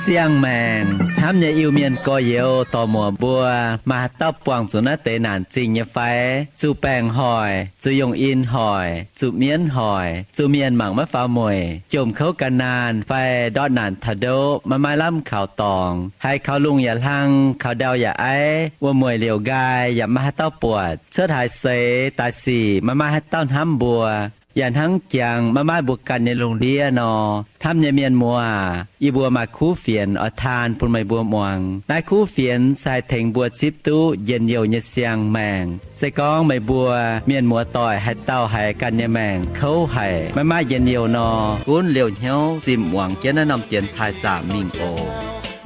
Siang-maengc hnamv nyei Iu-Mienh gorx-youz dorc-muoc mbuo, maaih haaix dauh buangh zuqc naaiv deix naanc zingh nyei fai? Zuqc baengc hoic, zuqc yongh in hoic, zuqc mienv hoic, zuqc mienh mangc maiv faaux mueic, jomc kouv gan naanh fai ndortv naanc taux ndoqv, maiv maaih lamh kaux dorngx, haiz kaux lungh yaac hlang, kaux ndau yaac aiv, wuom-mueic liouc nqaai yaac maiv maaih haaix dauh buatc, cuotv haaix seix daaih sic maiv maaih haaix dauh hnamv mbuo, yaac hnangv jangx maiv maaih mbuo ganh nyei lungh ndiev nor, hnamv nyei mienh muoz aac, yie mbuo maaih kuv fienx oix taan bun meih mbuo muangx. Naaiv kuv fienx se haih tengx mbuo zipv duqv njien-youh nyei siang-maengc. Se gorngv meih mbuo mienh muoz-doic haaix dauh haiz ganh nyei maengc kouv haic, maiv maaih njien-youh nor, gunv liouh hnyouv zimh muangx jienv naaiv norm dienx taaih zaqc mingh oc.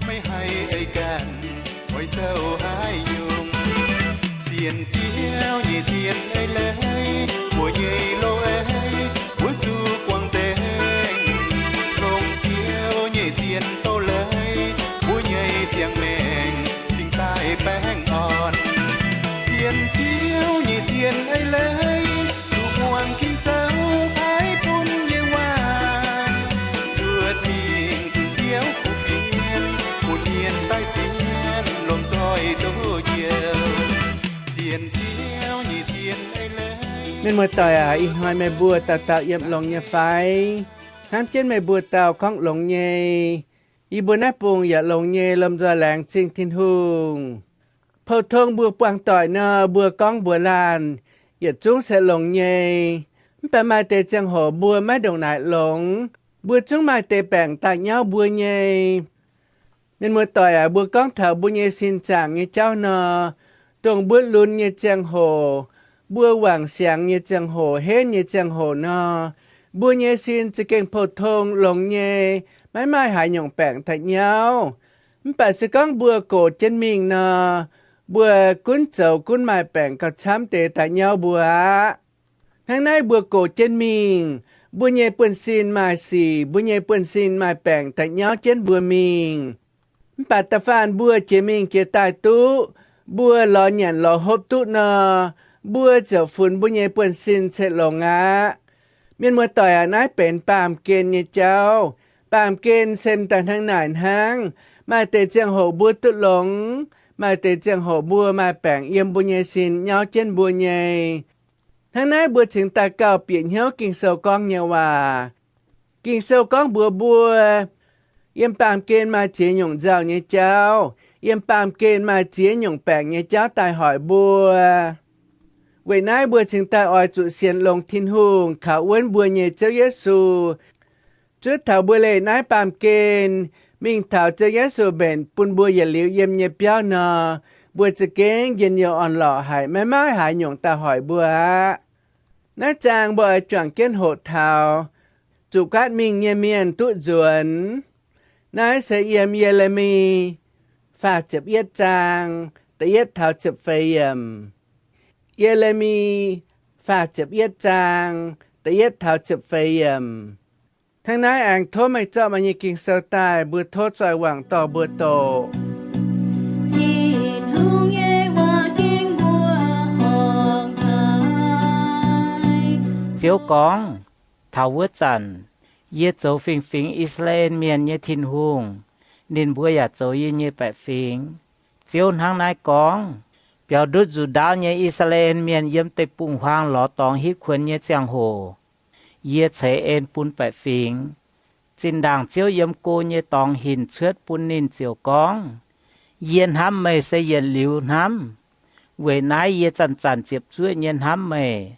Meih haih ei ganh oix zoux haaix nyungc? Sienx Ziouv nyei zien ei leiz, mbuo nyei loz-ei mbuo zuqc guangc nzengc. Longc Ziouv nyei zien doz-leiz, mbuo nyei ziangh maengc cingx daaih baengh orn. Sienx Ziouv nyei zien ei leiz, zuqc muangx Ging-Sou paaiv bun nyei waac, zuotc mingh zunc Ziouv kuv fienx, bun mienh daaih sienx longc zoih duqv njoux. Sienx Ziouv nyei zien ei leiz. Mienh muoz-doic aac, ih hnoi meih mbuo dauh dauh yiem longx nyei fai? Hnamv jienv meih mbuo dauh gorngv longx nyei. Yie mbuo naaiv bung yaac longx nyei, lomh nzoih laengz zingh Tin-Hungh. Pou-tong mbuo buangh doic nor, mbuo gorngv mbuox laanh, yietc zungv se longx nyei. Mv baac maaih deix ziangh hoc mbuo maiv ndongc naaic longx. Mbuo zungv maaih deix baengc daaih nyauv mbuo nyei. Mienh muoz-doic aac, mbuo gorngv taux mbuo nyei sin zaangc nyei jauv nor, dongh mbuo lunx nyei ziangh hoc, mbuo wangc siangx nyei ziangh hoc, henv nyei ziangh hoc nor, mbuo nyei sin za'gengh pou-tong longx nyei, maiv maaih haaix nyungc baengc daaih nyauv. Mv baac se gorngv mbuo gox jienv mingh nor, mbuo gunv zoux gunv maaih baengc gauh camv deix daaih nyauv mbuo aqv. Hnangv naaiv mbuo gox jienv mingh, mbuo nyei buonv-sin maaih sic, mbuo nyei buonv-sin maaih baengc daaih nyauv jienv mbuo mingh. Mv baac da'faanh mbuo jiex mingh jiex daaih duqv, mbuo lorz nyanc lorz hopv duqv nor, mbuo ziouc funx mbuo nyei buonv-sin ceqv longx aqv. Mienh muoz-doic aac, naaiv benx baamh gen nyei jauv. Baamh gen se m'daaih hnangv naaic hnangv. Maaih deix ziangh hoc mbuo duqv longx, maaih deix ziangh hoc mbuo maaih baengc yiem mbuo nyei sin nyauv jienv mbuo nyei. Hnangv naaiv mbuo cingx daaih gauh bieqc hnyouv Ging-Sou gorngv nyei waac. Ging-Sou gorngv mbuox mbuo, yiem baamh gen maaih ziex nyungc nzauh nyei jauv, yiem baamh gen maaih ziex nyungc baengc nyei jauv daaih hoic mbuo. Weic naaiv mbuo cingx daaih oix zuqc sienx longx Tin-Hungh kaux wuonv mbuo nyei Ziouv Yesu, zuov taux mbuo leih naaiv baamh gen mingh taux Ziouv Yesu mbenc bun mbuo yietc liuz yiem nyei biauv nor, mbuo za'gengh njien-youh orn-lorqc haic, maiv maaih haaix nyungc daaih hoic mbuo aqv. Naaiv zaang mbuo oix juangc jienv hoqc taux zuqc gaatv mingh nyei mienh duqv nzuonx. Naaiv se yiem Ye^le^mi faah ziepc yietv zaang da'yietv taux ziepc feix yiemc. Ye^le^mi faah ziepc yietv zaang da'yietv taux ziepc feix yiemc. Hnangv naaiv aengx tov meih zorqv meih nyei Ging-Sou daaih, mbuo tov zoih wangc dorh mbuo doqc. Tin-Hungh nyei waac ging mbuo ong-taaix. Ziouv gorngv, taux wuov zanc, yie zoux fingx-fingx I^saa^laa^en Mienh nyei Tin-Hungh, ninh mbuo yaac zoux yie nyei baeqc fingx. Ziouv hnangv naaiv gorngv, biaux ndutv nzuqc ndaauv nyei I^saa^laa^en Mienh yiem deic-bung-huaang lorz dorngx hitv kuonx nyei ziangh hoc, yie ceix en bun baeqc fingx. Zinh ndaangc Ziouv yiem go nyei dorngx hinc cuotv bun ninh ziouc gorngv, Yie hnamv meih se yietc liuz hnamv. Weic naaiv yie zanc-zanc ziepc zuoqv nyei hnamv meih.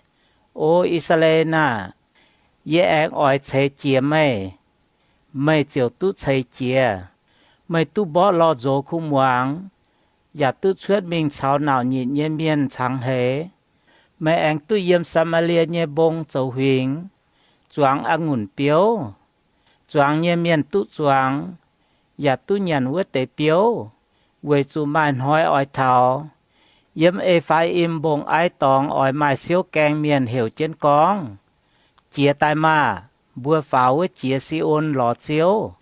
O I^saa^laa^en aah! Yie aengx oix ceix jiez meih, meih ziouc duqv ceix jiez. Meih duqv mborqv lorh nzox kuv muangx, yaac duqv cuotv mingh caux nauc nyitc nyei mienh cangx hleix. Meih aengx duqv yiem Saa^maa^lie nyei mbong zoux huingx, zuangx a'ngunc biouv. Zuangx nyei mienh duqv zuangx, yaac duqv nyanc wuov deix biouv, weic zuqc maaih hnoi oix taux, yiem E^faa^im Mbong-Aiv Dorngx oix maaih siouv gaeng mienh heuc jienv gorngv, Jiez daaih maah! Mbuo faaux wuov jiex Si^on lorz Ziouv.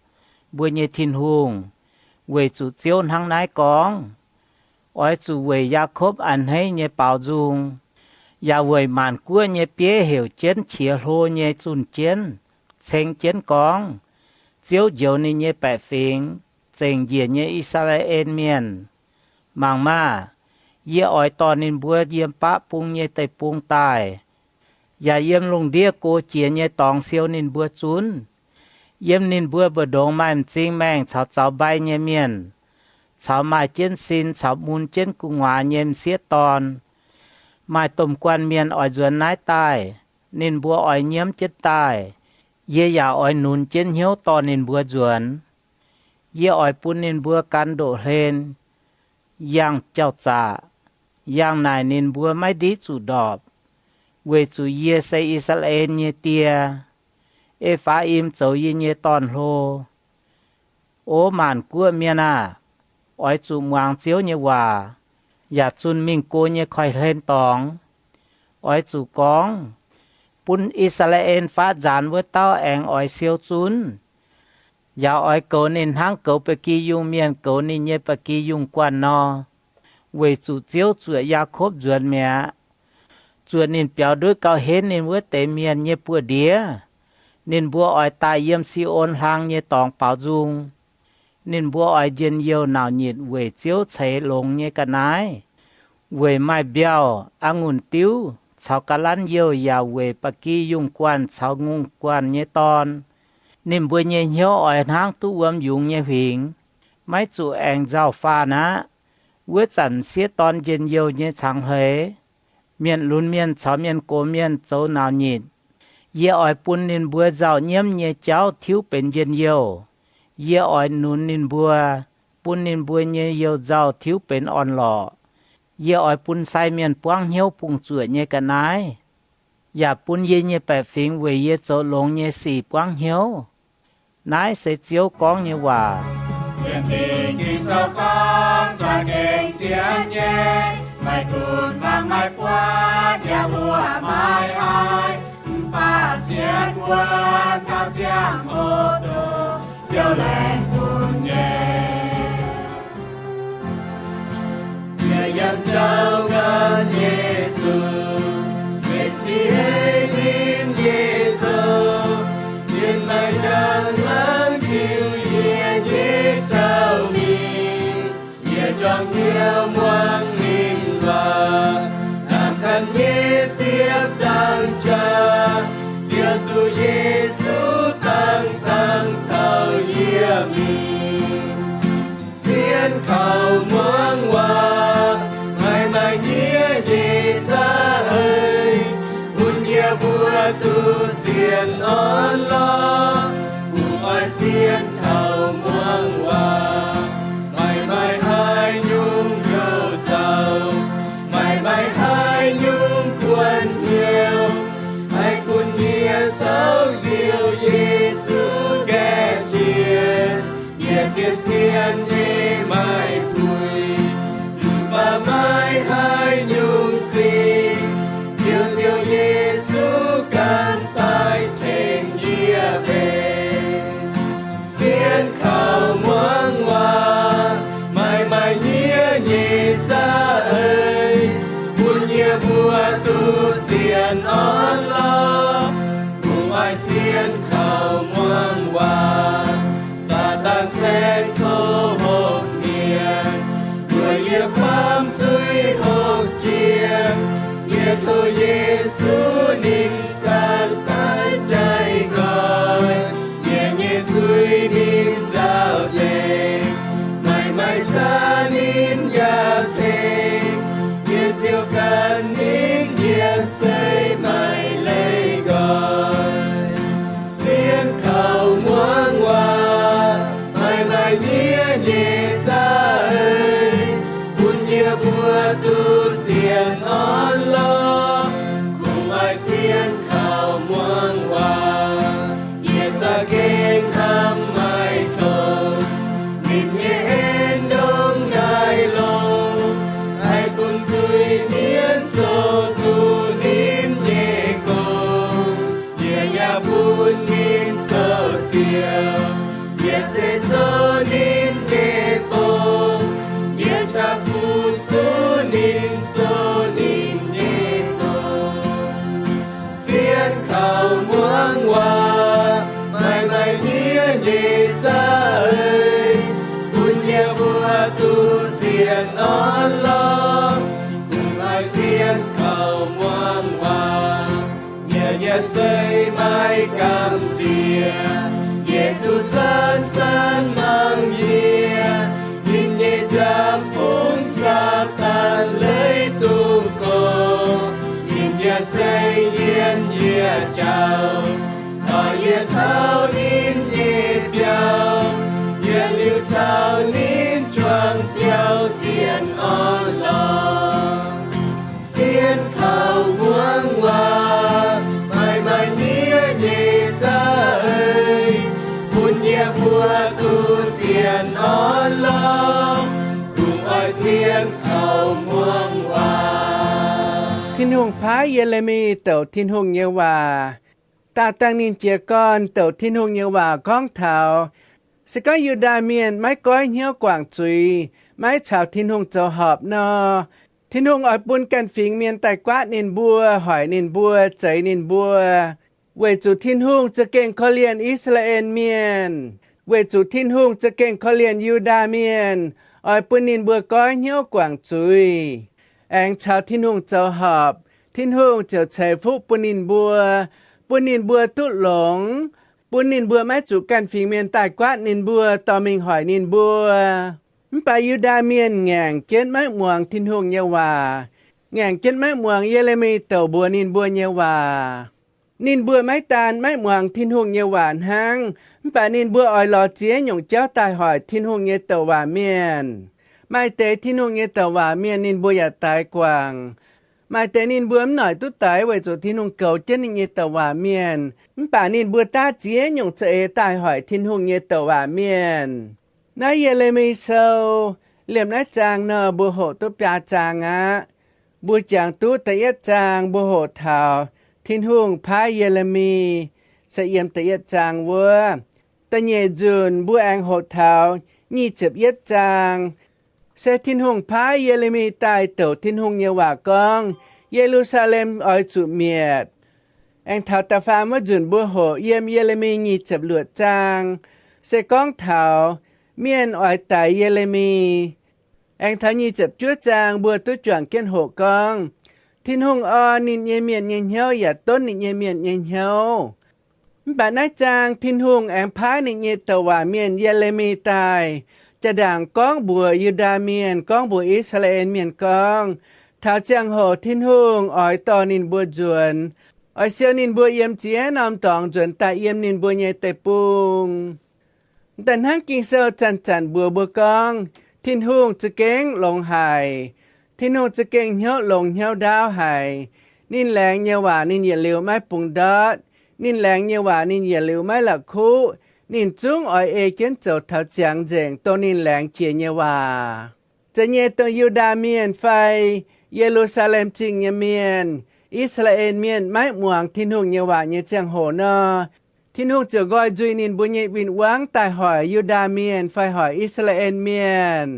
mbuo nyei Tin-Hungh, weic zuqc Ziouv hnangv naaiv gorngv, Oix zuqc weic Yaakopv a'hneiv nyei baaux nzung, yaac weic maanc guoqv nyei bieiv heuc jienv qiex hlo nyei zunh jienv, ceng jienv gorngv, Ziouv njoux ninh nyei baeqc fingx, zengc njiec nyei I^saa^laa^en Mienh. Mangc maah! Yie oix dorh ninh mbuo yiem baqv bung nyei deic-bung daaih, yaac yiem lungh ndiev go jiex nyei dorngx siou ninh mbuo zunv. Yiem ninh mbuo mbu'ndongx maaih m'zing maengh caux zaux mbai nyei mienh, caux maaih jienv sin caux mun jienv gu'nguaaz nyei m'sieqv dorn. Maaih domh guanh mienh oix nzuonx naaiv daaih, ninh mbuo oix nyiemv jienv daaih. Yie yaac oix nunz jienv hnyouv dorh ninh mbuo nzuonx. Yie oix bun ninh mbuo gan ndoqv-hlen, yangh jauv-zaqc, yangh naaic ninh mbuo maiv ndiqv zuqc ndorpc, weic zuqc yie se I^saa^laa^en nyei Die. E^faa^im zoux yie nyei dorn-hlo. O maanc guoqv mienh aah! Oix zuqc muangx Ziouv nyei waac, yaac zunh mingh go nyei koiv-hlen dorngx. Oix zuqc gorngv, Bun I^saa^laa^en faatv nzaanx wuov dauh aengx oix siou zunv, yaac oix goux ninh hnangv goux ba'gi yungh mienh goux ninh nyei ba'gi yungh guanh nor, weic zuqc Ziouv zuoqc Yaakopv nzuonx mi'aqv, zuoqc ninh biaux ndutv gauh henv ninh wuov deix mienh nyei buoz-ndiev. Ninh mbuo oix daaih yiem Si^on Hlaang nyei dorngx baaux nzung. Ninh mbuo oix njien-youh nauc nyitc weic Ziouv ceix longx nyei ga'naaiv, weic maaih mbiauh, a'ngunc diuv caux ga'lanv youh yaac weic ba'gi yungh guanh caux ngongh guanh nyei dorn. Ninh mbuo nyei hnyouv oix hnangv duqv wuom yungz nyei huingx, maiv zuqc aengx nzauh faanh aqv. Wuov zanc m'sieqv dorn njien-youh nyei cangx hleix, mienh lunx mienh caux mienh gox mienh zoux nauc nyitc. Yie oix bun ninh mbuo nzauh nyiemv nyei jauv tiuv benx njien-youh. Yie oix nunz ninh mbuo, bun ninh mbuo nyei youh nzauh tiuv benx orn-lorqc. Yie oix bun sai mienh buangv hnyouv bungx-zuoqc nyei ga'naaiv, yaac bun yie nyei baeqc fingx weic yie zoux longx nyei sic buangv hnyouv. Naaiv se Ziouv gorngv nyei waac. Sienx fingx Ging-Sou gorngv, za'gengh sienx nyei, maiv gunv fangx maiv buatc, yaac mbuoqc maiv haih, mv baac sienx wuonv gauh ziangh hoc duqv Ziouv laengz bun nyei. Yie yangh jauv gan Yesu, weic ziex ninh nyei sou, zien maaih njang hnangv ziux yie nyei jauv mingh. Yie juangc hnyouv muangx ninh waac, hnamv ganh nyei ziepc nzaangc jaax, ziouc duqv Yesu dangh dangh caux yie mingh. Sienx kaux muangx waac, maaih maaih nyiec nyei za'eix, bun yie mbuo duqv zien orn-lorqc. Kungx oix sienx kaux muangx waac, maaih maaih haaix nyungc hnyouv zaux, maaih maaih haaix nyungc kuonx hnyouv, haih bun yie caux Ziouv Yesu nqaeqv jiex. Yie zien-zien nyei maiv puix, mv baac maaih haaix nyungc sic, Ziouv, Ziouv Yesu ganh daaih tengx yie mbenc. Sienx kaux muangx waac, maaih maaih nyiec nyei za'eix, bun yie mbuo duqv zien orn-lorqc. Kungx oix sienx kaux muangx waac, Saadaan saeng-kox hopv mienh, mbuox yie baamz zuiz hopv jiex. Yie tov Yesu ninh ganh daaih jaiv nqoi yie nyei zuiz mingh nzauh nzengc. Maaih maaih za'eix ninh yaac tengx yie, Ziouv ganh ninh yie se maaih leiz nqoi. Sienx kaux muangx waac, maaih maaih nyiec nyei za'eix, bun yie mbuo duqv zien orn-lorqc. Kungx oix sienx kaux muangx waac, yie za'gengh hnamv maiv tong ninh nyei en ndongc naaiv longx, haih bun zuiz-mienh zoux duqv ninh nyei gong. Yie yaac bun ninh zoux Ziouv. Yie se Liuz caux ninh juangc biaux zienh orn-lorqc, sienx kaux muangx waac, maaih maaih niev nyei za'eix, bun yie mbuo duqv zienh orn-lorqc, kungx oix sienx kaux muangx waac. Tin-Hungh paaiv Ye^le^mi douc Tin-Hungh nyei waac. Daauh dangh ninh jiez gorn douc Tin-Hungh nyei waac gorngv taux, se gorngv Yu^ndaa Mienh maiv goiv hnyouv guangc zuiz, maiv caux Tin-Hungh zoux horpc nor, Tin-Hungh oix bun ganh fingx mienh daaih guaatv ninh mbuo, hoic ninh mbuo, zeix ninh mbuo, weic zuqc Tin-Hungh za'gengh korv-lienh I^saa^laa^en Mienh, weic zuqc Tin-Hungh za'gengh korv-lienh Yu^ndaa Mienh, oix bun ninh mbuo goiv hnyouv guangc zuiz. Aengx caux Tin-Hungh zoux horpc, Tin-Hungh ziouc ceix fuqv bun ninh mbuo, bun ninh mbuo duqv longx, bun ninh mbuo maiv zuqc ganh fingx mienh daaih guaatv ninh mbuo, dorh mingh hoic ninh mbuo. Mv baac Yu^ndaa Mienh ngaengc jienv maiv muangx Tin-Hungh nyei waac, ngaengc jienv maiv muangx Ye^le^mi douc mbuox ninh mbuo nyei waac. Ninh mbuo maiv daan maiv muangx Tin-Hungh nyei waac hnangv, mv baac ninh mbuo oix lorz ziex nyungc jauv daaih hoic Tin-Hungh nyei douc waac mienh. Maaih deix Tin-Hungh nyei douc waac mienh ninh mbuo yaac daix guangc. Maaih deix ninh mbuo mv noic duqv daix weic zuqc Tin-Hungh goux jienv ninh nyei douc waac mienh, mv baac ninh mbuo daav ziex nyungc za'eix daaih hoic Tin-Hungh nyei douc waac mienh. Naaiv Ye^le^mi Sou, liemh naaiv zaang nor mbuo hoqc duqv biaa zaang aqv. Mbuo jangx duqv da'yietv zaang mbuo hoqc taux Tin-Hungh paaiv Ye^le^mi, se yiem da'yietv zaang wuov. Da'nyeic nzunc mbuo aengx hoqc taux nyic ziepc yietv zaang, se Tin-Hungh paaiv Ye^le^mi daaih douc Tin-Hungh nyei waac gorngv, Ye^lu^saa^lem oix zuqc mietc. Aengx taux da'faam wuov nzunc mbuo hoqc yiem Ye^le^mi nyic ziepc luoqc zaang, se gorngv taux mienh oix daix Ye^le^mi. Aengx taux nyic ziepc juov zaang mbuo duqv juangc jienv hoqc gorngv, Tin-Hungh orn ninh nyei mienh nyei hnyouv yaac donv ninh nyei mienh nyei hnyouv. Mv baac naaiv zaang Tin-Hungh aengx paaiv ninh nyei douc waac mienh Ye^le^mi daaih, jaa-ndaangc gorngv mbuox Yu^ndaa Mienh, gorngv mbuox I^saa^laa^en Mienh gorngv, taux ziangh hoc Tin-Hungh oix dorh ninh mbuo nzuonx, oix siou ninh mbuo yiem ziex norm dorngx nzuonx daaih yiem ninh mbuo nyei deic-bung. Daaih hnangv Ging-Sou zanc-zanc mbuox mbuo gorngv, Tin-Hungh za'gengh longx haic. Tin-Hungh za'gengh hnyouv longx hnyouv ndaauv haic. Ninh laengz nyei waac ninh yietc liuz maiv bungx ndortv. Ninh laengz nyei waac ninh yietc liuz maiv la'kuqv. Ninh zungv oix ei jienv zoux taux ziangx nzengc dongh ninh laengz jiex nyei waac. Zeiz nyei dongh Yu^ndaa Mienh fai Ye^lu^saa^lem Zingh nyei mienh, I^saa^laa^en Mienh maiv muangx Tin-Hungh nyei waac nyei ziangh hoc nor, Tin-Hungh ziouc nqoi nzuih ninh mbuo nyei win-wangv daaih hoic Yu^ndaa Mienh fai hoic I^saa^laa^en Mienh.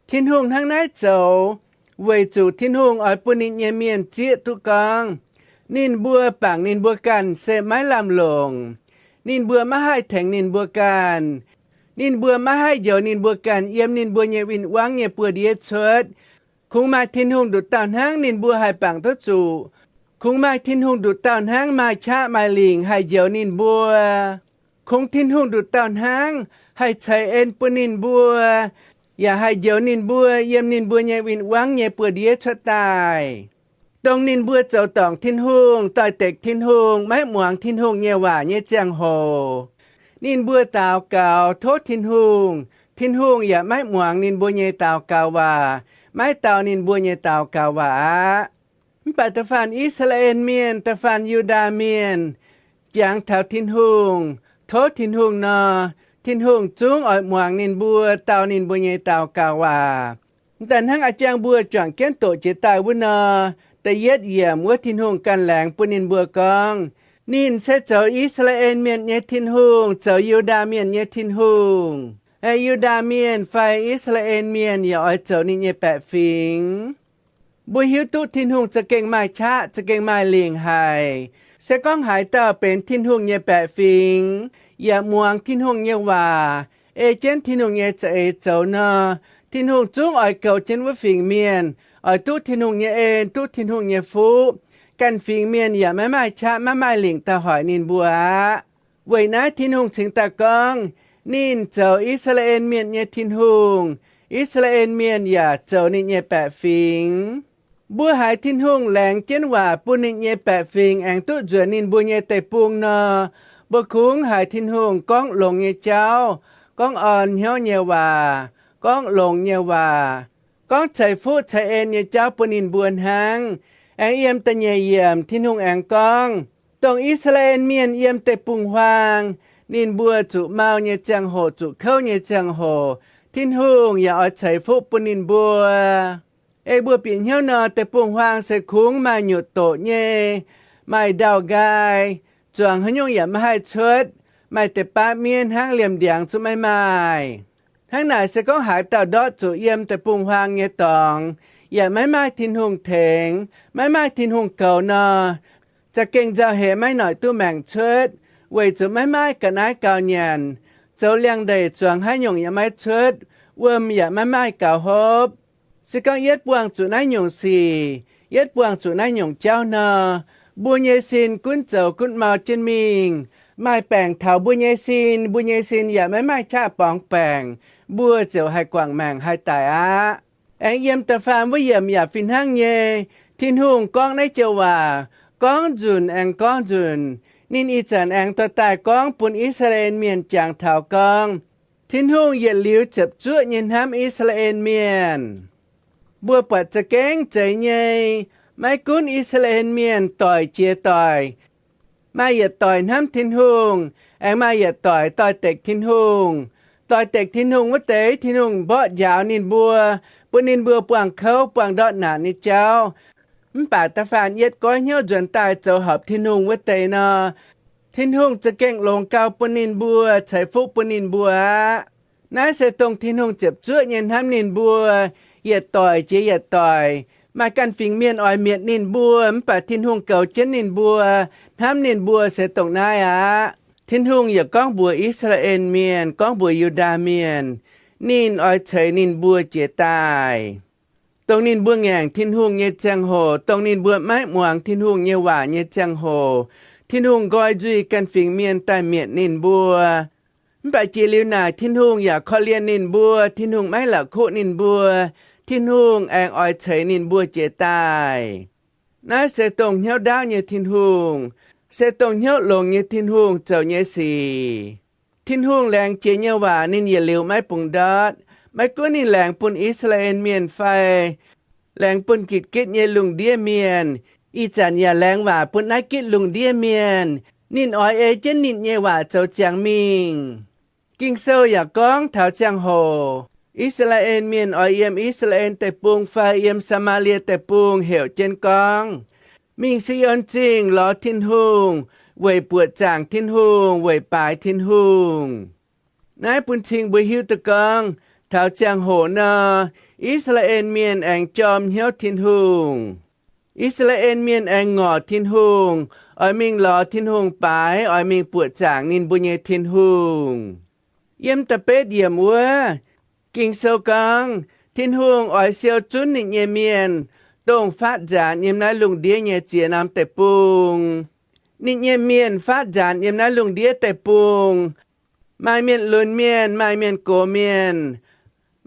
Tin-Hungh hnangv naaiv zoux weic zuqc Tin-Hungh oix bun ninh nyei mienh zieqv duqv gorngv, ninh mbuo bangc ninh mbuo ganh se maiv lamh longc. Ninh mbuo maiv haih tengx ninh mbuo ganh. Ninh mbuo maiv haih njoux ninh mbuo ganh yiem ninh mbuo nyei win-wangv nyei buoz-ndiev cuotv. Kungx maaih Tin-Hungh nduqc dauh hnangv ninh mbuo haih bangc duqv zuqc. Kungx maaih Tin-Hungh nduqc dauh hnangv maaih qaqv maaih lingc haih njoux ninh mbuo. Kungx Tin-Hungh nduqc dauh hnangv haih ceix en bun ninh mbuo, yaac haih njoux ninh mbuo yiem ninh mbuo nyei win-wangv nyei buoz-ndiev cuotv daaih. Dongh ninh mbuo zoux dorngc Tin-Hungh, doix-dekc Tin-Hungh, maiv muangx Tin-Hungh nyei waac nyei ziangh hoc, ninh mbuo daux gaux tov Tin-Hungh, Tin-Hungh yaac maiv muangx ninh mbuo nyei daux gaux waac, maiv dau ninh mbuo nyei daux gaux waac aqv. Mv baac da'faanh I^saa^laa^en Mienh, da'faanh Yu^ndaa Mienh jangx taux Tin-Hungh, tov Tin-Hungh nor, Tin-Hungh zungv oix muangx ninh mbuo, dau ninh mbuo nyei daux gaux waac. Daaih hnangv a'jang mbuo juangc jienv doqc jiex daaih wuov nor, da'yietv yiemc wuov Tin-Hungh ganh laengz bun ninh mbuo gorngv, ninh se zoux I^saa^laa^en Mienh nyei Tin-Hungh, zoux Yu^ndaa Mienh nyei Tin-Hungh. Aeqv, Yu^ndaa Mienh fai I^saa^laa^en Mienh yaac oix zoux ninh nyei baeqc fingx. Mbuo hiuv duqv Tin-Hungh za'gengh maaih qaqv, za'gengh maaih lingc haic. Se gorngv haaix dauh benx Tin-Hungh nyei baeqc fingx, yaac muangx Tin-Hungh nyei waac, ei jienv Tin-Hungh nyei za'eix zoux nor, Tin-Hungh zungv oix goux jienv wuov fingx mienh, oix duqv Tin-Hungh nyei en, duqv Tin-Hungh nyei fuqv. Ganh fingx mienh yaac maiv maaih qaqv, maiv maaih lingc daaih hoic ninh mbuo aqv. Weic naaiv Tin-Hungh cingx daaih gorngv, ninh zoux I^saa^laa^en Mienh nyei Tin-Hungh, I^saa^laa^en Mienh yaac zoux ninh nyei baeqc fingx. Mbuo haiz Tin-Hungh laengz jienv waac bun ninh nyei baeqc fingx aengx duqv nzuonx ninh mbuo nyei deic-bung nor, mbuo kungx haiz Tin-Hungh gorngv longx nyei jauv, gorngv orn hnyouv nyei waac, gorngv longx nyei waac, gorngv ceix fuqv ceix en nyei jauv bun ninh mbuo hnangv. Aengx yiem da'nyeic yiemc Tin-Hungh aengx gorngv, dongh I^saa^laa^en Mienh yiem deic-bung-huaang ninh mbuo zuqc mau nyei ziangh hoc, zuqc kouv nyei ziangh hoc, Tin-Hungh yaac oix ceix fuqv bun ninh mbuo. Ei mbuo bieqc hnyouv nor, deic-bung-huaang se kungx maaih nyutc doqc nyei, maaih ndau-nqaai, zuangx haaix nyungc yaac maiv haih cuotv, maaih deix baav miev hnangv liemh ndiangx zungv maiv maaih. Hnangv naaic se gorngv haaix dauh ndortv zuqc yiem deic-bung-huaang nyei dorngx, yaac maiv maaih Tin-Hungh tengx, maiv maaih Tin-Hungh goux nor, za'gengh nzauh heix maiv noic duqv maengc cuotv, weic zuqc maiv maaih ga'naaiv gauh nyanc, zoux liangx-ndeic zuangx haaix nyungc yaac maiv cuotv, wuom yaac maiv maaih gaux hopv. Se gorngv yietv buangh zuqc naaiv nyungc sic, yietv buangh zuqc naaiv nyungc jauv nor, mbuo nyei sin gunv zoux gunv mau jienv mingh, maaih baengc taux mbuo nyei sin, mbuo nyei sin yaac maiv maaih qaqv borngz baengc, mbuo ziouc haih guangc maengc haih daic aqv. Aengx yiem da'faam wuov yiemc yaac fih hnangv nyei. Tin-Hungh gorngv naaiv joux waac, gorngv nzunc aengx gorngv nzunc. Ninh ih zanc aengx dorh daaih gorngv bun I^saa^laa^en Mienh jangx taux gorngv, Tin-Hungh yietc liuz ziepc zuoqv nyei hnamv I^saa^laa^en Mienh. Mbuo buatc za'gengh zeiz nyei, maiv gunv I^saa^laa^en Mienh doic jiex doic, maaih yietc doic hnamv Tin-Hungh, aengx maaih yietc doic doix-dekc Tin-Hungh. Doix-dekc Tin-Hungh wuov deix, Tin-Hungh mborqv njaaux ninh mbuo, bun ninh mbuo buangh kouv buangh ndortv naanc nyei jauv. Mv baac da'faanh yietv goiv hnyouv nzuonx daaih zoux horpc Tin-Hungh wuov deix nor, Tin-Hungh za'gengh longx gau bun ninh mbuo, ceix fuqv bun ninh mbuo aqv. Naaiv se dongh Tin-Hungh ziepc zuoqv nyei hnamv ninh mbuo, yietc doic jiex yietc doic. Maaih ganh fingx mienh oix mietc ninh mbuo, mv baac Tin-Hungh goux jienv ninh mbuo, hnamv ninh mbuo se dongh naaiv aqv. Tin-Hungh yaac gorngv mbuox I^saa^laa^en Mienh, gorngv mbuox Yu^ndaa Mienh, ninh oix ceix ninh mbuo jiez daaih. Dongh ninh mbuo ngaengc Tin-Hungh nyei ziangh hoc, dongh ninh mbuo maiv muangx Tin-Hungh nyei waac nyei ziangh hoc, Tin-Hungh nqoi nzuih ganh fingx mienh daaih mietc ninh mbuo. Mv baac jiex liuz naaic, Tin-Hungh yaac korv-lienh ninh mbuo, Tin-Hungh maiv la'kuqv ninh mbuo, Tin-Hungh aengx oix ceix ninh mbuo jiez daaih. Naaiv se dongh hnyouv ndaauv nyei Tin-Hungh, se dongh hnyouv longx nyei Tin-Hungh zoux nyei sic. Tin-Hungh laengz jiex nyei waac ninh yietc liuz maiv bungx ndortv. Maiv gunv ninh laengz bun I^saa^laa^en Mienh fai laengz bun gitv-gitv nyei lungh ndiev mienh, ih zanc yaac laengz waac bun naaiv gitv lungh ndiev mienh. Ninh oix ei jienv ninh nyei waac zoux ziangx mingh. Ging-Sou yaac gorngv taux ziangh hoc I^saa^laa^en Mienh oix yiem I^saa^laa^en Deic-Bung fai yiem Saa^maa^lie Deic-Bung heuc jienv gorngv, mingh Si^on Zingh lorz Tin-Hungh, weic buoqc zaangc Tin-Hungh, weic baaix Tin-Hungh. Naaiv bun cing mbuo hiuv duqv gorngv, taux ziangh hoc nor, I^saa^laa^en Mienh aengx jorm hnyouv Tin-Hungh. I^saa^laa^en Mienh aengx ngorc Tin-Hungh, oix mingh lorz Tin-Hungh baaix, oix mingh buoqc zaangc ninh mbuo nyei Tin-Hungh. Yiem da'betv yiemc wuov, Ging-Sou gorngv, Tin-Hungh oix siou zunv ninh nyei mienh, dongh faatv nzaanx yiem naaiv lungh ndiev nyei ziex norm deic-bung. Ninh nyei mienh faatv nzaanx yiem naaiv lungh ndiev deic-bung, maaih mienh lunx mienh, maaih mienh gox mienh,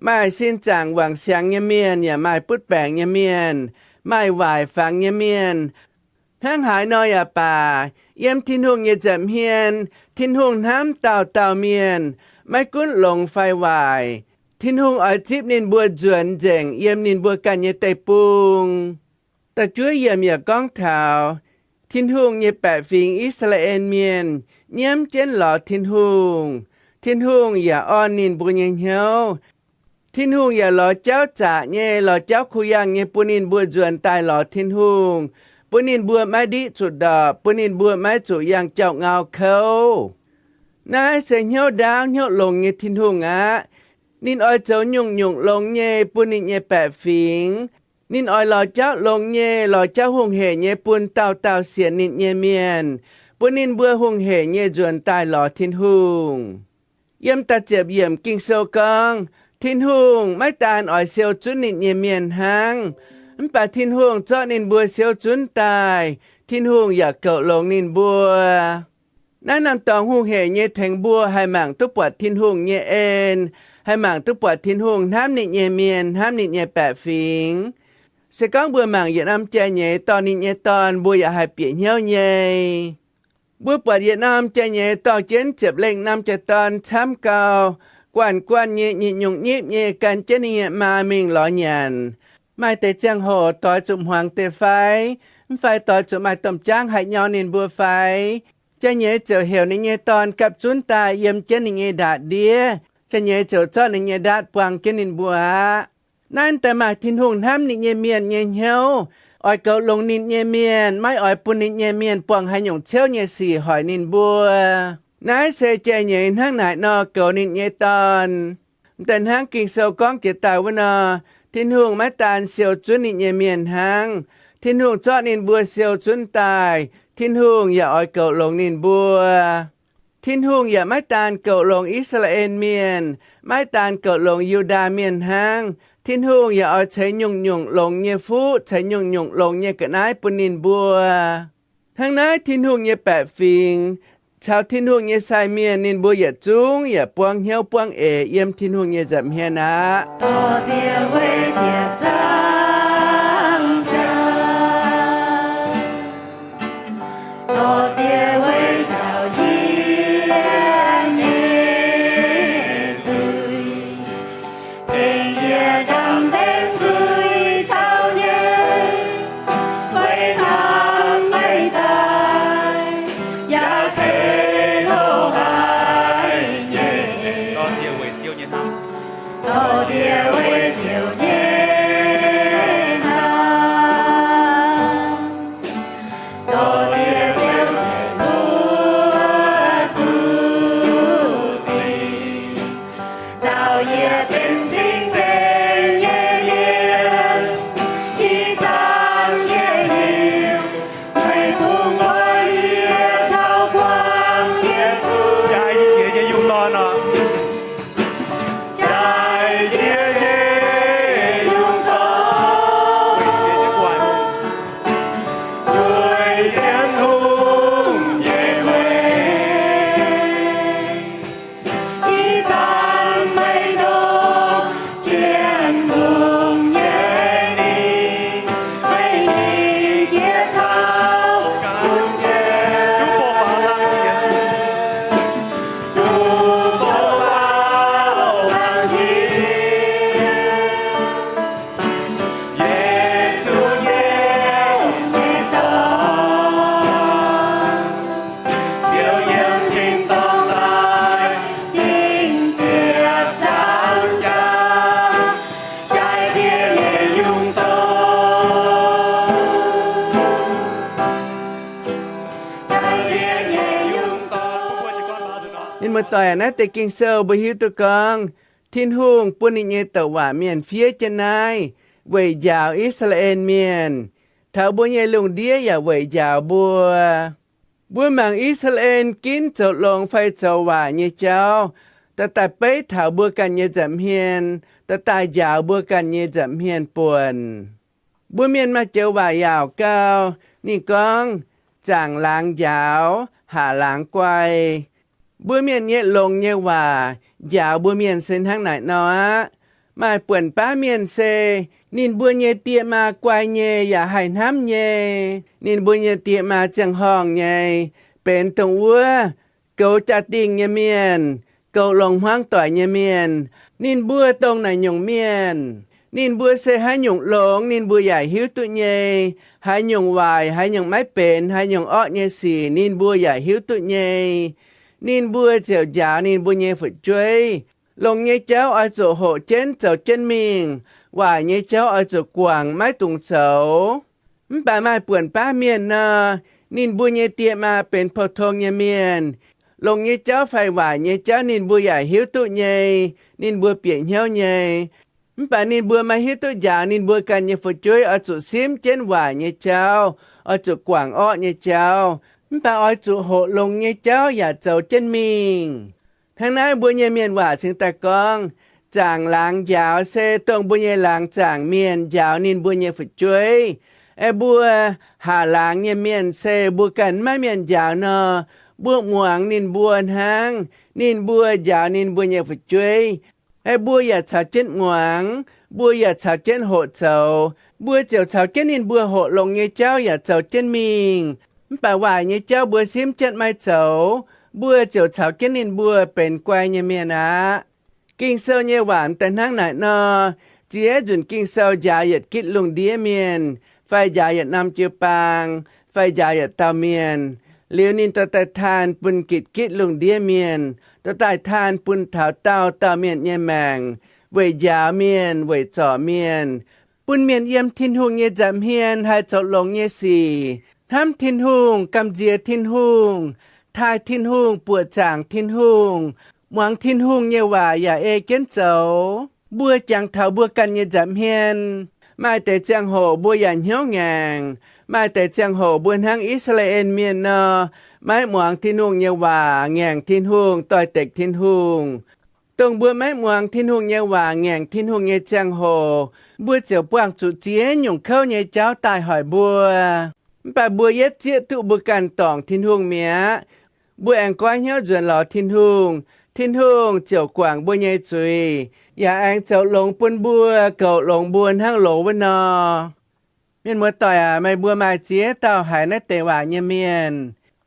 maaih sin zaangc wangc siangx nyei mienh, yaac maaih butv baengc nyei mienh, maaih waaic fangx nyei mienh. Hnangv haaix nor yaac baac, yiem Tin-Hungh nyei nza'hmien, Tin-Hungh hnamv dauh dauh mienh, maiv gunv longx fai waaic. Tin-Hungh oix zipv ninh mbuo nzuonx nzengc yiem ninh mbuo ganh nyei deic-bung. Da'juov yiemc yaac gorngv taux Tin-Hungh nyei baeqc fingx, I^saa^laa^en Mienh, nyiemv jienv lorz Tin-Hungh. Tin-Hungh yaac orn ninh mbuo nyei hnyouv. Tin-Hungh yaac lorz jauv zaqc nyei, lorz jauv kuh yangh nyei bun ninh mbuo nzuonx daaih lorz Tin-Hungh, bun ninh mbuo maiv ndiqv zuqc ndorpc, bun ninh mbuo maiv zuqc yangh jauv-ngau kouv. Naaiv se hnyouv ndaauv hnyouv longx nyei Tin-Hungh aqv. Ninh oix zoux nyungc-nyungc longx nyei bun ninh nyei baeqc fingx. Ninh oix lorz jauv longx nyei, lorz jauv hungh heic nyei bun dauh dauh sienx ninh nyei mienh, bun ninh mbuo hungh heic nyei nzuonx daaih lorz Tin-Hungh. Yiem da'ziepc yiemc Ging-Sou gorngv, Tin-Hungh maiv daan oix siou zunv ninh nyei mienh hnangv, mv baac Tin-Hungh zorqv ninh mbuo siou zunv daaih. Tin-Hungh yaac goux longx ninh mbuo. Naaiv norm dorngx hungh heic nyei tengx mbuo haih mangc duqv buatc Tin-Hungh nyei en, haih mangc duqv buatc Tin-Hungh hnamv ninh nyei mienh, hnamv ninh nyei baeqc fingx. Se gorngv mbuo mangc yietc norm jai-nyeiz dorh ninh nyei dorn, mbuo yaac haih bieqc hnyouv nyei. Mbuo buatc yietc norm jai-nyeiz dorh jienv ziepc lengh norm jai-dorn camv gau, guanh guanh nyei, nyeic nyungc nyipv nyei gan jienv ninh nyei maa mingh lorz nyanc. Maaih deix ziangh hoc doix zuqc hmuangx deix fai, mv fai doix zuqc maaih domh jaangv haih nyorng ninh mbuo fai, jai-nyeiz ziouc heuc ninh nyei dorn gapv zunv daaih yiem jienv ninh nyei ndaatv-ndiev. Jai-nyeiz ziouc zorqv ninh nyei ndaatv buang jienv ninh mbuo aqv. Naaiv daaih maaih Tin-Hungh hnamv ninh nyei mienh nyei hnyouv, oix goux longx ninh nyei mienh, maiv oix bun ninh nyei mienh buangh haaix nyungc ciouv nyei sic hoic ninh mbuo. Naaiv se jai-nyeiz hnangv naaic nor goux ninh nyei dorn. M'daaih hnangv Ging-Sou gorngv jiex daaih wuov nor, Tin-Hungh maiv daan siou zunv ninh nyei mienh hnangv. Tin-Hungh zorqv ninh mbuo siou zunv daaih, Tin-Hungh yaac oix goux longx ninh mbuo. Tin-Hungh yaac maiv daan goux longx I^saa^laa^en Mienh, maiv daan goux longx Yu^ndaa Mienh hnangv. Tin-Hungh yaac oix ceix nyungc-nyungc longx nyei fuqv, ceix nyungc-nyungc longx nyei ga'naaiv bun ninh mbuo. Hnangv naaiv Tin-Hungh nyei baeqc fingx caux Tin-Hungh nyei sai mienh ninh mbuo yietc zungv yaac buangv hnyouv buangv eix yiem Tin-Hungh nyei nza'hmien aqv. Jaa-i jiex nyei yungh dorn oc. Jaa-i jiex nyei yungh dorn, zueiz jienv Tin-Hungh nyei meih. Ih zanc meih ndongc jienv lungh nyei ninh, meih ningh jiex caux gunv jiex. Duqv bou faaux hlang jiex. Duqv bou faaux hlang jiex. Yesu nyei, nyei dorn, ziouc yiem tin-dorngh daaih dingh ziepc nzaangc jaax, jaa-i jiex nyei yungh dorn. Mienh muoz-doic, naaiv deix Ging-Sou mbuo hiuv duqv gorngv, Tin-Hungh bun ninh nyei douc waac mienh fiev jienv naaiv weic njaaux I^saa^laa^en Mienh. Taux mbuo nyei lungh ndiev yaac weic njaaux mbuo. Mbuo mangc I^saa^laa^en ginv zoux longx fai zoux waaic nyei jauv, dorh daaih beiv taux mbuo ganh nyei nza'hmien, dorh daaih njaaux mbuo ganh nyei nza'hmien buonc. Mbuo Mienh maaih joux waac-yaauc gau, ninh gorngv, zaangc laangz njaaux, haac laangz guai. Mbuo Mienh nyei longx nyei waac njaaux mbuo Mienh se hnangv naaic nor aqv. Maaih buonc baav mienh se ninh mbuo nyei die maa guai nyei yaac haih hnamv nyei. Ninh mbuo nyei die maa ziangh horngh nyei, benx dongh wuov goux jaa-dingh nyei mienh, goux longx hmuangv doic nyei mienh. Ninh mbuo dongh naaic nyungc mienh, ninh mbuo se haaix nyungc longx ninh mbuo yaac hiuv duqv nyei. Haaix nyungc waaic, haaix nyungc maiv benx, haaix nyungc orqv nyei sic ninh mbuo yaac hiuv duqv nyei. Ninh mbuo ziouc njaaux ninh mbuo nyei fu'jueiv. Longx nyei jauv oix zuqc hoqc jienv zoux jienv mingh. Waaic nyei jauv oix zuqc guangc maiv dungx zoux. Mv baac maaih buonc baav mienh nor, ninh mbuo nyei die maa benx pou-tong nyei mienh. Longx nyei jauv fai waaic nyei jauv ninh mbuo yaac hiuv duqv nyei. Ninh mbuo bieqc hnyouv nyei. Mv baac ninh mbuo maiv hiuv duqv njaaux ninh mbuo ganh nyei fu'jueiv oix zuqc simv jienv waaic nyei jauv, oix zuqc guangc orqv nyei jauv. Mv baac oix zuqc hoqc longx nyei jauv yaac zoux jienv mingh. Hnangv naaiv mbuo nyei mienh waac cingx daaih gorngv, zaangc laangz njaaux se dongh mbuo nyei laangz zaangc mienh njaaux ninh mbuo nyei fu'jueiv. Aeqv, mbuo haac laangz nyei mienh se mbuo ganh maiv mienh njaaux nor, mbuo muangx ninh mbuo hnangv. Ninh mbuo njaaux ninh mbuo nyei fu'jueiv. Aeqv, mbuo yaac caux jienv muangx, mbuo yaac caux jienv hoqc zoux. Mbuo ziouc caux jienv ninh mbuo hoqc longx nyei jauv yaac zoux jienv mingh. Mv baac waaic nyei jauv mbuo simv jienv maiv zoux, mbuo ziouc caux jienv ninh mbuo benx guai nyei mienh aqv. Ging-Sou nyei waac daaih hnangv naaic nor, ziex nzunc Ging-Sou njaaux yietc gitv lungh ndiev mienh, fai njaaux yietc norm jiu-baang, fai njaaux yietc dauh mienh. Liuz ninh dorh daaih taan bun gitv gitv lungh ndiev mienh, dorh daaih taan bun taux dauh dauh mienh nyei maengc, weic njaaux mienh, weic zorc mienh, bun mienh yiem Tin-Hungh nyei nza'hmien haih zoux longx nyei sic, hnamv Tin-Hungh, gamh nziex Tin-Hungh, taaih Tin-Hungh, buoqc zaangc Tin-Hungh, muangx Tin-Hungh nyei waac yaac ei jienv zoux. Mbuo jangx taux mbuo ganh nyei nza'hmien, maaih deix ziangh hoc mbuo yaac hnyouv ngaengc. Maaih deix ziangh hoc mbuo hnangv I^saa^laa^en Mienh nor, maiv muangx Tin-Hungh nyei waac, ngaengc Tin-Hungh, doix-dekc Tin-Hungh. Dongh mbuo maiv muangx Tin-Hungh nyei waac, ngaengc Tin-Hungh nyei ziangh hoc, mbuo ziouc buangh zuqc ziex nyungc kouv nyei jauv daaih hoic mbuo. Mv baac mbuo yietv zieqv duqv mbuo ganh dorngc Tin-Hungh mi'aqv. Mbuo aengx goiv hnyouv nzuonx lorz Tin-Hungh, Tin-Hungh ziouc guangc mbuo nyei zuiz, yaac aengx zoux longx bun mbuo, goux longx mbuo hnangv loz wuov nor. Mienh muoz-doic aac, meih mbuo maaih ziex dauh haiz naaiv deix waac nyei mienh.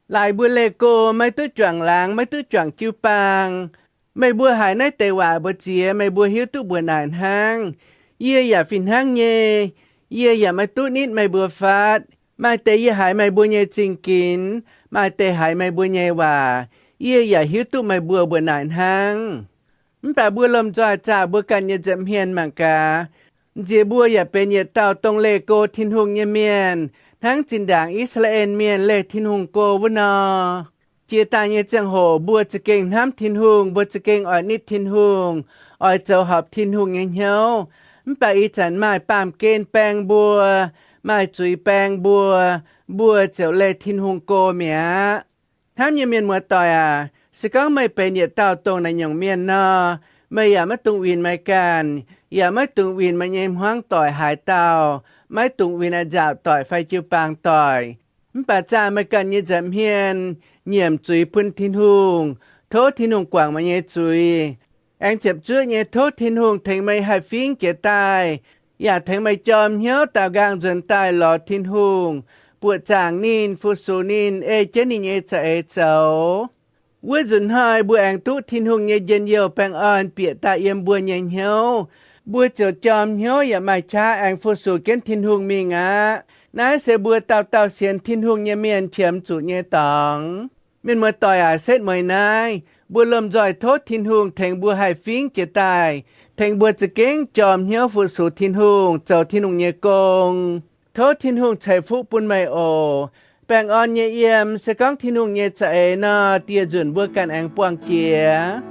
Laaix mbuo leih go maiv duqv juangc laangz, maiv duqv juangc jiu-baang. Meih mbuo haiz naaiv deix waac mbu'ziex, meih mbuo hiuv duqv mbuoqc naaic hnangv. Yie yaac fih hnangv nyei. Yie yaac maiv duqv nitv meih mbuo fatv. Maaih deix yie haiz meih mbuo nyei zingh ginx, maaih deix haiz meih mbuo nyei waac. Yie yaac hiuv duqv meih mbuo mbuoqc naaic hnangv. Mv baac mbuo lomh nzoih zaah mbuo ganh nyei nza'hmien mangc gaax. Nziex mbuo yaac benx yietc dauh dongh leih go Tin-Hungh nyei mienh, hnangv zinh ndaangc I^saa^laa^en Mienh leih Tin-Hungh go wuov nor. Jiex daaih nyei ziangh hoc mbuo za'gengh hnamv Tin-Hungh, mbuo za'gengh oix nitv Tin-Hungh, oix zoux horpc Tin-Hungh nyei hnyouv. Mv baac ih zanc maaih baamh gen baeng mbuo, maaih zuiz baeng mbuo, mbuo ziouc leih Tin-Hungh go mi'aqv. Hnamv nyei mienh muoz-doic aac, se gorngv meih benx yietc dauh dongh naaiv nyungc mienh nor, meih yaac maiv dungx winh meih ganh, yaac maiv dungx winh meih nyei hmuangv doic haaix dauh, maiv dungx winh a'nzaauc doic fai jiu-baang doic. Mv baac zaah meih ganh nyei nza'hmien, nyiemc zuiz bun Tin-Hungh, tov Tin-Hungh guangc meih nyei zuiz. Aengx ziepc zuoqv nyei tov Tin-Hungh tengx meih haih fingx jiez daaih, yaac tengx meih jorm hnyouv daaux nqaang nzuonx daaih lorz Tin-Hungh, buoqc zaangc ninh, fu-sux ninh, ei jienv ninh nyei za'eix zoux. Wuov nzunc hnoi mbuo aengx duqv Tin-Hungh nyei njien-youh baengh orn bieqc daaih yiem mbuo nyei hnyouv. Mbuo ziouc jorm hnyouv yaac maaih qaqv aengx fu-sux jienv Tin-Hungh mingh aqv. Naaiv se mbuo dauh dauh sienx Tin-Hungh nyei mienh qiemx zuqc nyei dorngx. Mienh muoz-doic aac, setv mueiz naaiv, mbuo lomh nzoih tov Tin-Hungh tengx mbuo haih fingx jiez daaih, tengx mbuo za'gengh jorm hnyouv fu-sux Tin-Hungh, zoux Tin-Hungh nyei gong. Tov Tin-Hungh ceix fuqv bun meih oc. Baengh orn nyei yiem, se gorngv Tin-Hungh nyei za'eix nor, dieh nzunc mbuo ganh aengx buangh jiex.